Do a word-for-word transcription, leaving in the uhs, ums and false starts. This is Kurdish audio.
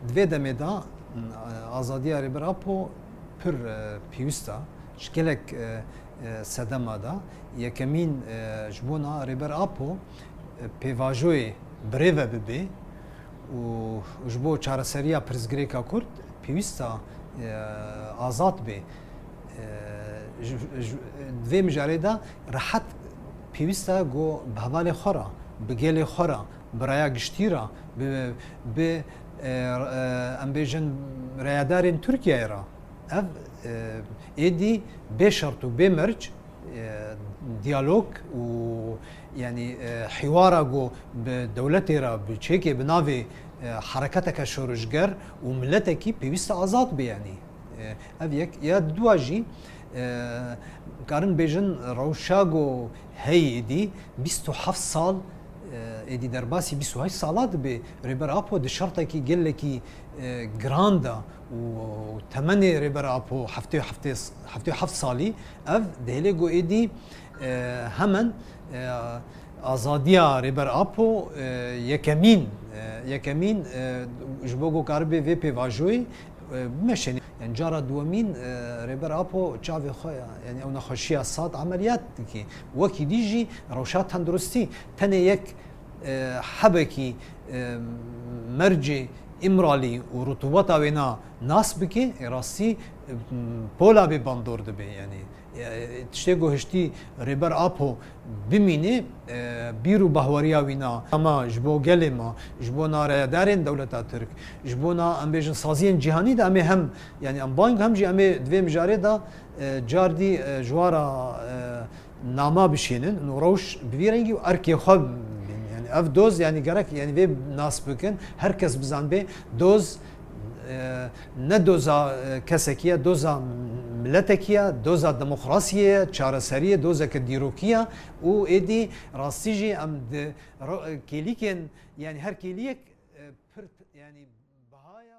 Di vê demê de, e, azadiya Rêber Apo pir, e, pêwîst e. Ji gelek, e, e, sedema de. Yekemîn, e, ji bona Rêber Apo, e, pêvajoyê birêve bibe û ji bo çareseriya pirsgirêka Kurd pêwîst e, e, azad be. E, ji, ji, di vê mijarê de rehet pêwîst e ku bi hevalê xwe re, bi gelê xwe re, bi raya giştî re, bi, bi, e, e, em bêjin rayedarên Tirkiyeyê re. Ev, e, êdî bê şert û bê merc, e, diyalog û, yanî, e, hîwara ku bi dewletê re, bi çêkê bi navê, e, hereketeke şorişger û miletekî pêwîst e azad be, yanî. E, ev yek. Ya dua jî, e, karin bêjin rewşa ku heyî êdî bîst û heft sal, e, êdî derbasî bîst û heşt sala dibe. Rêber Apo di şertekî gelekî, e, giran de û temenê Rêber Apo heftê û heft, heftê û heft salî, ev dihêle ku êdî, e, hemen, e, azadiya Rêber Apo, e, yekemîn, e, yekemîn, e, ji bo ku karibe vê pêvajoyê, e, bimeşêne. Yani cara duwemîn, e, Rêber Apo çavê xwe, yani ew nexweşiya sed emeliyat dike. Wekî dî jî rewşa tenduristî tenê yek, e, hebekî, e, mercê Îmralî û rutubeta wêna nas bike, ê rastî, e, pola bê bandor dibe, yani. E, tiştê ku hiştî Rêber Apo bimîne, e, bîr û bahweriya wîna, ama ji bo gelê me, ji bo rayedarên dewleta Tirk, ji bona, em bêjin, saziyên cîhanî de em ê hem, yani em bang hem jî em ê di vê mijarê de, e, cardî, e, ji wan re, e, nama bişênin û rewş bi vî rengî û erkê xwe bin. Yani ev doz, yani gerek, yani vê nas bikin, her kes bizanbe doz, e, ne doza, e, kesekî ye, doza miletekî ye, doza demokrasiyê ye, çareseriyê, dozeke dîrokî ye û êdî rastî jî em di ro-, e, kêlîkên, yani her kêliyek, e, pir, yani biha ye.